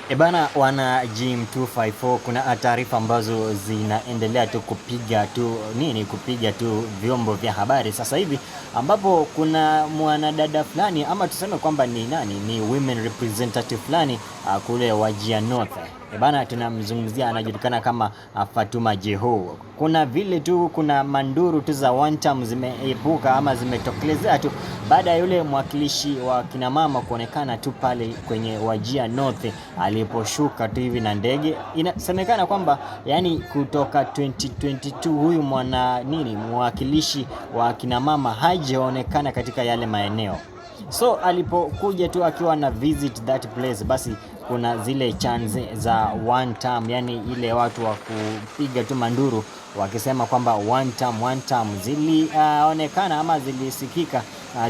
Ebana, wana Gym 254, kuna taarifa ambazo zinaendelea tu kupiga tu nini, kupiga tu vyombo vya habari sasa hivi, ambapo kuna mwanadada fulani ama tuseme kwamba ni nani, ni women representative fulani kule Wajir North. Ebana, tunamzungumzia, anajulikana kama Fatuma Jeho. Kuna vile tu kuna manduru tu za one term zimeepuka ama zimetokelezea tu baada ya yule mwakilishi wa kinamama kuonekana tu pale kwenye Wajir North aliposhuka tu hivi na ndege. Inasemekana kwamba yani kutoka 2022 huyu mwana nini mwakilishi wa kinamama hajaonekana katika yale maeneo. So alipokuja tu akiwa na visit that place, basi kuna zile chants za one term, yani ile watu wa kupiga tu manduru wakisema kwamba one term, one term zilionekana ama zilisikika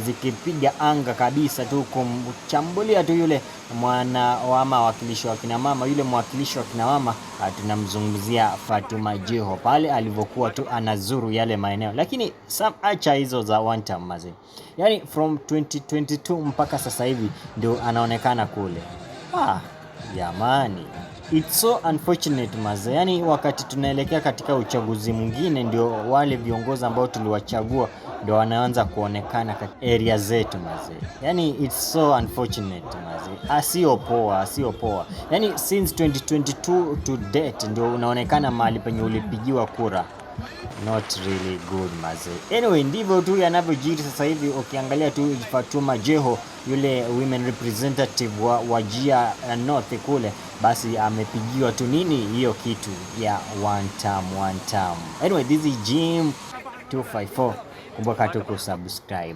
zikipiga anga kabisa tu kumchambulia tu yule mwana ama wakilishi wa kina mama, yule mwakilishi wa kina mama, tunamzungumzia Fatuma Jeho pale alivyokuwa tu anazuru yale maeneo. Lakini some acha hizo za one term maze, yani from 2022 mpaka sasa hivi ndio anaonekana kule. Ah, jamani, it's so unfortunate maze. Yani wakati tunaelekea katika uchaguzi mwingine, ndio wale viongozi ambao tuliwachagua ndio wanaanza kuonekana katika area zetu maze. Yani it's so unfortunate maze, asio poa, asio poa. Yani since 2022 to date ndio unaonekana mahali penye ulipigiwa kura. Not really good maze. Anyway, ndivyo tu yanavyojiri sasa hivi. Ukiangalia tu Fatuma Jeho, yule women representative wa Wajir North kule, basi amepigiwa tu nini hiyo kitu ya one term, one term. Anyway, this is Jim 254. Kumbuka tu kusubscribe.